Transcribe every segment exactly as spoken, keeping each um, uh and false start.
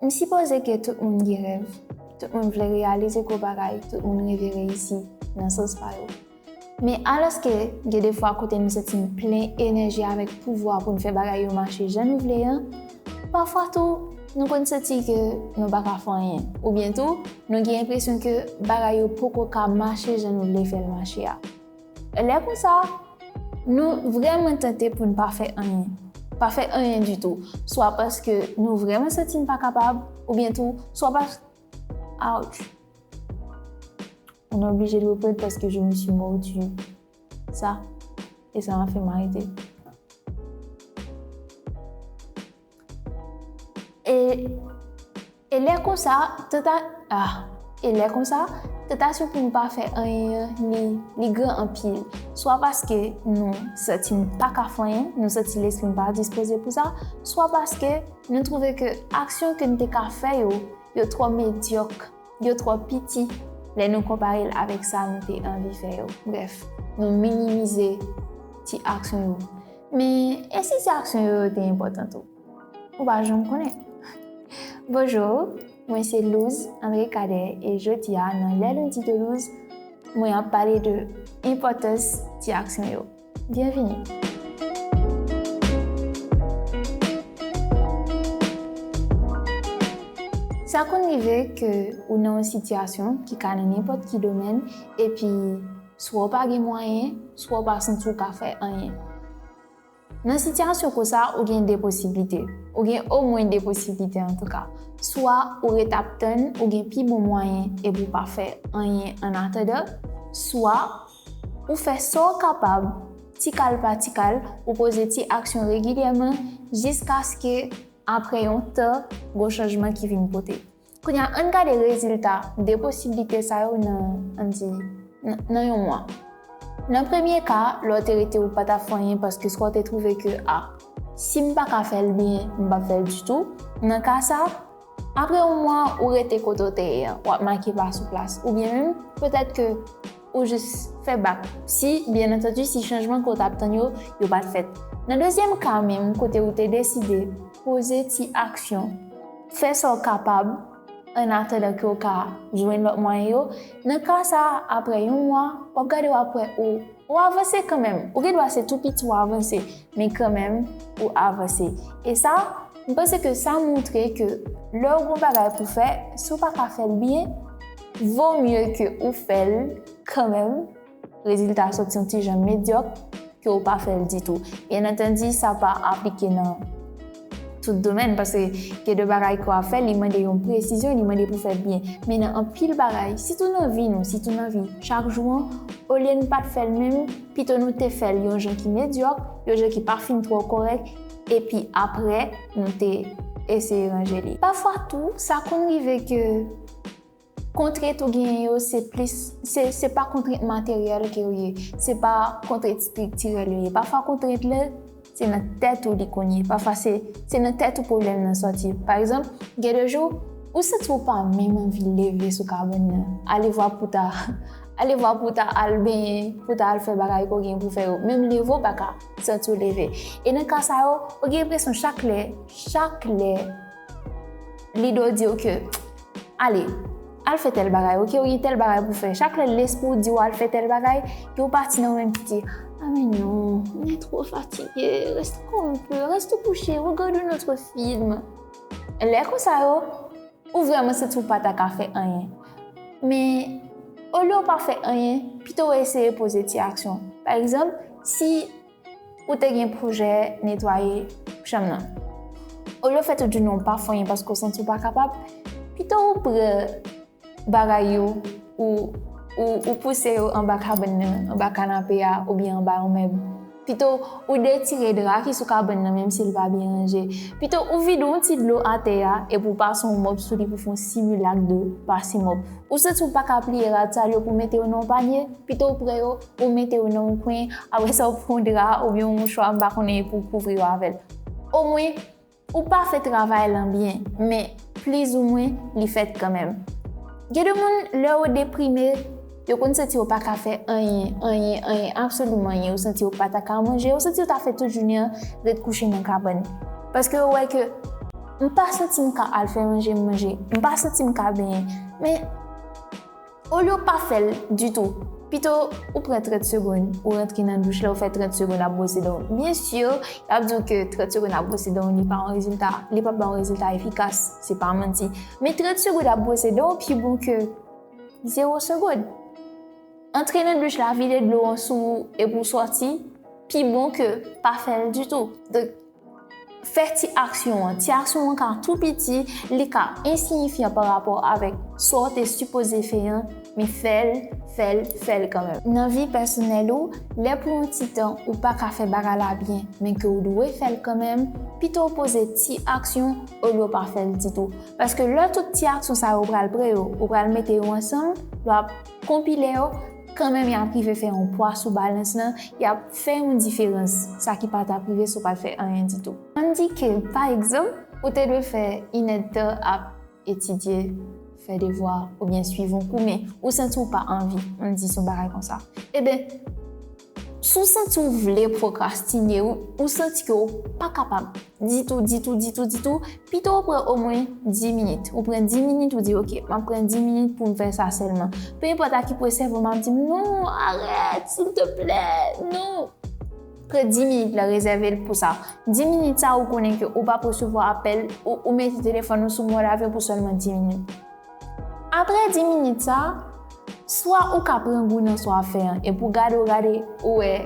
M sipoze ke tout moun gen rèv. Tout moun vle reyalize gwo bagay, tout moun reve reyisi nan sans pa yo. Men alòske gen de fwa kote nou santi n plen enèji avèk pouvwa pou n fè bagay yo mache jan nou vle an, pafwa tou, nou konn santi ke nou pa ka fè anyen. Oubyen tou, nou gen enpresyon ke bagay yo poko ka mache jan nou vle fè l mache a. Lè konsa, nou vrèman tante pou n pa fè anyen. Pa fè anyen ditou. Swa paske nou vrèman santi n pa kapab, oubyen tou, swa pas-, ouch. On est obligé de reprendre parce que je me suis mordu. Ça, et ça m'a fait m'arrêter. E, e lè konsa, tanta-, ah, e lè konsa, tantasyon pou nou pa fè anyen an, li, li gran anpil. Swa paske nou santi n pa ka fè anyen, nou santi lespri n pa dispoze pou sa, swa paske nou twouve ke aksyon ke n te ka fè yo, yo twò medyòk, yo twò piti lè nou konpare l avèk sa nou te anvi fè yo. Brèf, nou minimize ti aksyon yo. Men, e si ti aksyon yo te enpòtan tou? Ou pa janm konnen. Bonjou, mwen se Louz André Cadet e jodi a nan Lè Lendi de Louz, mwen ap pale de enpòtans ti aksyon yo. Byenvini! Sa konn rive ke ou nan yon sitiyasyon ki ka nan nenpòt ki domèn, epi swa w pa gen mwayen, swa w pa santi w ka fè anyen. Nan sitiyasyon konsa, ou gen de posiblite. Ou gen omwen de posiblite antouka. Swa ou ret ap tann, ou gen pi bon mwayen epi w pa fè anyen annatandan, swa ou fè sa w kapab, ti kal pa ti kal, ou poze ti aksyon regilyèman, jiskaske apre yon tan, gon chanjman ki vin pote. Kounye a, ann gade rezilta de posiblite sa yo nan, ann di, nan, nan yon mwa. Nan premye ka, lè w te rete ou pa t ap fè anyen paske swa w te twouve ke, a, si m pa ka fè l byen, m p ap fè l ditou. Nan ka sa, apre yon mwa, ou rete kote w te ye an, w ap make pa sou plas. Oubyen menm, petèt ke ou jis fè bak. Si, byen antandi, si chanjman ke w t ap tann yo, yo pa t fèt. Nan dezyèm ka menm, kote ou te deside poze ti aksyon, fè sa w kapab, annatandan ke w ka jwenn lòt mwayen yo, nan ka sa a, apre yon mwa, w ap gade w ap wè ou, ou avanse kanmenm. Ou gen dwa se tou piti w avanse, men kanmenm, ou avanse. E sa, m panse ke sa montre ke lè w gen yon bagay pou fè, si w pa ka fè l byen, vo mye ke ou fè l kanmenm, rezilta a soti yon ti jan medyòk, ke w pa fè l ditou. Byen antandi, sa pa aplike nan tout domèn, paske gen de bagay ke w ap fè, li mande yon presizyon, li mande pou w fè l byen. Men nan anpil bagay, sitou nan vi nou, sitou nan vi chak jou an, olye n pa t fè l menm, pito nou te fè l yon jan ki medyòk, yon jan ki pa fin twò kòrèk, epi apre, nou te eseye ranje li. Pafwa tou, sa konn rive ke kontrent ou genyen yo, se plis, se, se pa kontrent materyèl ke yo ye, se pa kontrent estriktirèl yo ye. Pafwa kontrent la, se nan tèt ou li konn ye. Pafwa se, se nan tèt ou pwoblèm nan sòti. Pa egzanp, gen de jou, ou santi w pa menm anvi leve sou kabann nan. Ale vwa pou ta, ale vwa pou ta al benyen, pou ta al fè bagay ke w gen pou fè yo. Menm leve w pa ka santi w leve. E nan ka sa yo, ou gen enpresyon chak lè, chak lè, lide w di w ke, ale, al fè tèl bagay, oke, ou gen tèl bagay pou fè. Chak lè lespri w di w al fè tèl bagay, ke w pati nan yon menm kite, a men non, on est trop fatigué, reste encore un peu, reste couché, regarde un autre film. Lè konsa yo, ou vrèman santi w pa ta ka fè anyen. Men, olye w pa fè anyen, pito w eseye poze ti aksyon. Pa egzanp, si ou te gen pwojè netwaye chanm nan, olye w fè tout jounen w pa fè anyen paske w santi w pa kapab, pito w pran bagay yo, ou, ou, ou pouse yo anba kabann nan, anba kanape a, oubyen anba yon mèb. Pito ou detire dra ki sou kabann nan, menm si l pa byen ranje. Pito ou vide yon ti dlo atè a, epi w pase yon mòp sou li pou fè yon similak de pase mòp. Ou santi w pa ka pliye rad sa yo pou mete yo nan yon panye, pito w pran yo, ou mete yo nan yon kwen, apre sa w pran yon dra oubyen yon mouchwa, m pa konnen, epi w kouvri yo avè l. Omwen, ou pa fè travay lan byen, men plizoumwen li fèt kanmenm. Gen de moun, lè yo deprime, yo konn santi yo pa ka fè anyen, anyen, anyen, absoliman anyen. Yo santi yo pa ta ka manje, yo santi yo ta fè tout jounen an ret kouche nan kabann. Paske yo wè ke M pa santi m ka al fè manje, m manje. M pa santi m ka benyen. Men, olye w pa fè l ditou, pito ou pran trant segonn, ou rantre nan douch la, ou fè trant segonn ap bwose dan w. Byen si, y ap di w ke trant segonn ap bwose dan w, li pa yon rezilta, li p ap ba yon rezilta efikas, se pa manti. Men trant segonn ap bwose dan w pi bon ke zewo segonn. Antre nan douch la, vide dlo an sou ou epi w sòti, pi bon ke pa fè l ditou. Donk, fè ti aksyon an. Ti aksyon an ka tou piti, li ka ensiyifyan pa rapò avèk sa w te sipoze fè an, men fè l, fè l, fè l kanmenm. Nan vi pèsonèl ou, lè pou yon ti tan ou pa ka fè bagay la byen, men ke w dwe fè l kanmenm, pito w poze ti aksyon olye w pa fè l ditou. Paske lè tout ti aksyon sa yo pral pre yo, ou pral mete yo ansanm, lè w ap konpile yo, kanmenm y ap rive fè yon pwa sou balans lan, y ap fè yon diferans, sa ki pa t ap rive si w pa t fè anyen ditou. Ann di ke, pa egzanp, ou te dwe fè inèdtan ap etidye, fè devwa, oubyen swiv yon kou, men ou santi w pa anvi, ann di se yon bagay konsa. Eben, si w santi w vle pwokrastine, ou, ou santi ke w pa kapab ditou, ditou, ditou, ditou, pito w pran omwen dis minit. Ou pran dis minit, ou di, "Ok, m ap pran dis minit pou m fè sa sèlman." Pe enpòt a ki pwen sèvo m ap di m, "Non, arèt, silteplè, non." Pran dis minit la, rezève l pou sa. Dis minit sa, ou konnen ke ou p ap resevwa apèl, ou, ou mete telefòn ou sou mòd avyon pou sèlman dis minit. Apre dis minit sa, swa ou ka pran gou nan sa w ap fè an, epi w gade, w gade, ou wè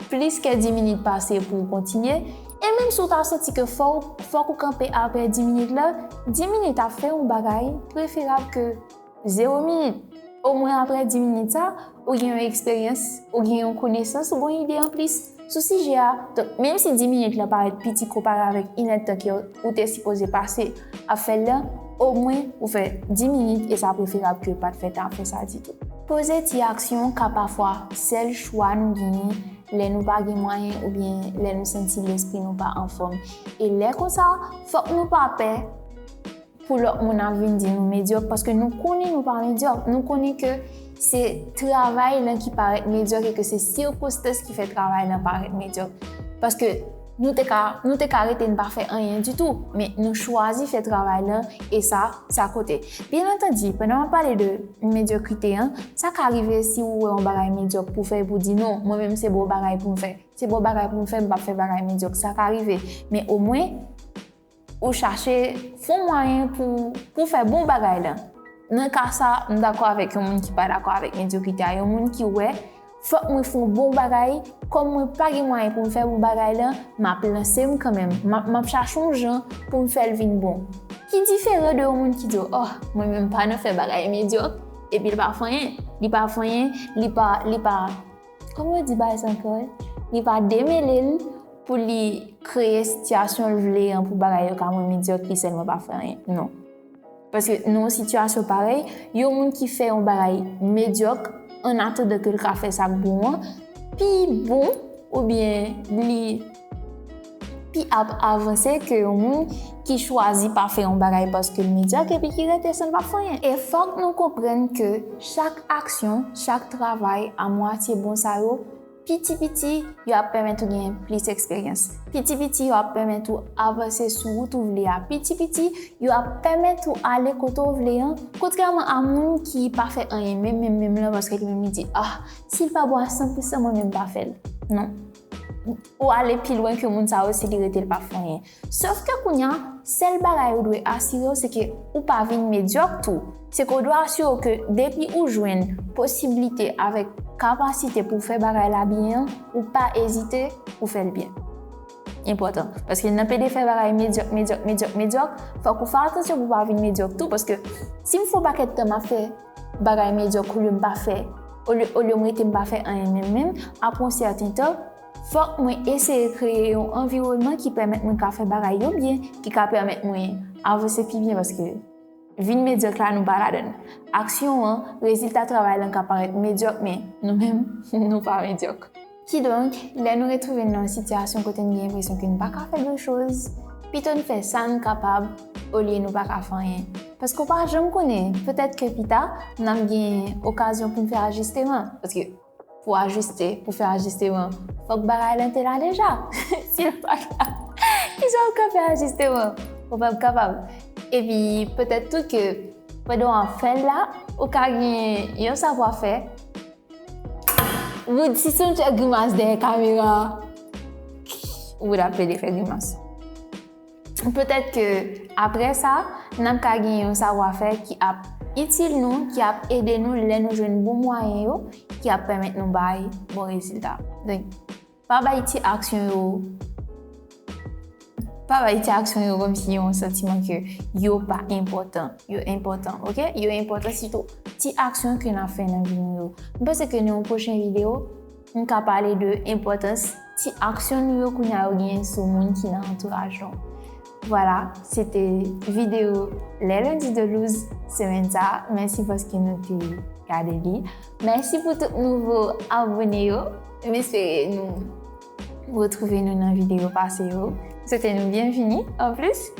plis ke dis minit pase pou w kontinye, e menm si w ta santi ke fò w, fòk ou kanpe apre dis minit la, dis minit ap fè yon bagay preferab ke zewo minit. Omwen apre dis minit sa, ou gen yon eksperyans, ou gen yon konesans, ou gen yon ide anplis sou sijè a. Donk, menm si dis minit la parèt piti konpare avèk inèdtan ke ou te sipoze pase ap fè l la, omwen ou fè dis minit e sa preferab ke pa t fè tan ap fè sa ditou. Poze ti aksyon ka pafwa sèl chwa nou genyen lè nou pa gen mwayen oubyen lè nou santi lespri nou pa anfòm. E lè konsa, fòk nou pa pè pou lòt moun ap vin di nou medyòk, paske nou konnen nou pa medyòk. Nou konnen ke se travay lan ki parèt medyòk e ke se sikonstans ki fè travay lan parèt medyòk. Paske nou te ka, nou te ka rete n pa fè anyen ditou, men nou chwazi fè travay lan e sa, sa kote. Byen antandi, pandan m ap pale de medyokrite an, sa ka rive si ou wè yon bagay medyòk pou fè epi w di, "Non, mwen menm se bon bagay pou m fè. Se bon bagay pou m fè, m p ap fè bagay medyòk." Sa ka rive. Men omwen, ou chache fè yon mwayen pou, pou fè bon bagay lan. Nan ka sa, m dakò avèk yon moun ki pa dakò avèk medyokrite a, yon moun ki wè, "Fòk mwen fè yon bon bagay, kòm mwen pa gen mwayen pou m fè bon bagay lan, m ap lanse m kanmenm, m ap, m ap chache yon jan pou m fè l vin bon." Ki diferan de yon moun ki di, "Oh, mwen menm pa nan fè bagay medyòk," epi l pa fè anyen, li pa fè anyen, li pa, li pa, kòman yo di bagay sa ankò? Li pa demele l pou li kreye sitiyasyon l vle an pou bagay yo ka mwen medyòk, li sèlman pa fè anyen. Non. Paske nan yon sitiyasyon parèy, yon moun ki fè yon bagay medyòk, an atandan ke l ka fè sa k bon an, pi bon oubyen li pi ap avanse ke yon moun ki chwazi pa fè yon bagay paske l medyòk epi ki rete san l pa fè anyen. E fòk nou konprann ke chak aksyon, chak travay a mwatye bon sa yo, piti piti, yo ap pèmèt ou gen plis eksperyans. Piti piti, yo ap pèmèt ou avanse sou wout ou vle a. Piti piti, yo ap pèmèt ou ale kote w vle an, kontrèman a moun ki pa fè anyen menm, menm, menm lan, paske li menm li di, "Ah, si l pa bon a san pou san, mwen menm pa fè l." Non. Ou ale pi lwen ke moun sa yo si li rete l pa fè anyen. Sòf ke kounye a, sèl bagay ou dwe asire w, se ke ou pa vin medyòk tou. Se ke w dwe asire w ke depi ou jwenn posiblite avèk kapasite pou w fè bagay la byen an, ou pa ezite pou w fè l byen. Enpòtan. Paske nan pede fè bagay medyòk, medyòk, medyòk, medyòk, fòk ou fè atansyon pou w pa vin medyòk tou, paske si m fè yon pakèt tan m ap fè bagay medyòk olye m pa fè, olye, olye m rete m pa fè anyen menm menm, apre yon sèten tan, fòk mwen eseye kreye yon anviwònman ki pèmèt mwen ka fè bagay yo byen, ki ka pèmèt mwen avanse pi byen, paske vin medyòk la, nou pa ladan l. Aksyon an, rezilta travay lan ka parèt medyòk, men nou menm, nou pa medyòk. Kidonk, lè nou retwouve n nan yon sitiyasyon kote n gen enpresyon ke n pa ka fè gran choz, pito n fè sa n kapab olye nou pa ka fè anyen. Paske w pa janm konnen, petèt ke pita, n ap gen okazyon pou n fè ajisteman. Paske pou ajiste, pou fè ajisteman, fòk bagay lan te la deja. Si l pa t la, kisa w ka fè ajisteman? W Ou p ap kapab. Epi, petèt tou ke pandan w ap fè l la, ou ka gen yon savwafè. Wood, si se w t fè grimas dèyè kamera, Wood ap plede fè grimas. Petèt ke apre sa, n ap ka gen yon savwafè ki ap itil nou, ki ap ede nou lè nou jwenn bon mwayen yo, ki ap pèmèt nou bay bon rezilta. Donk, pa bay ti aksyon yo, pa bay ti aksyon yo kòmsi yo yon santiman ke yo pa enpòtan. Yo enpòtan, oke? Yo enpòtan, sitou ti aksyon ke n ap fè nan vi nou yo. M panse ke nan yon pwochen videyo, m ka pale de enpòtans ti aksyon nou yo kounye a yo genyen sou moun ki nan antouraj nou. Vwala, se te videyo Les Lundis de Louse semèn sa a. Mèsi paske nou te gade li. Mèsi pou tout nouvo abone yo. M espere nou retwouve nou nan videyo pase yo. M swete nou byenvini anplis.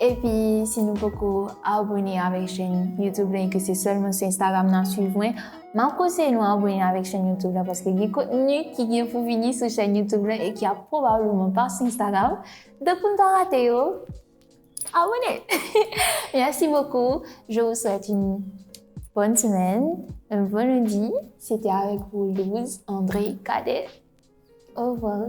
Epi, si nou poko abone avèk chèn YouTube la e ke se sèlman sou Instagram n ap swiv mwen, m ap konseye nou abone avèk chèn YouTube la paske gen kontni ki gen pou vini sou chèn YouTube la e ki ap pwobableman pa sou Instagram. Donk, pou n pa rate yo, abone! Merci beaucoup. Je vous souhaite une bonne semaine, un bon lundi. C'était avec vous, Louse André Cadet. Au revoir.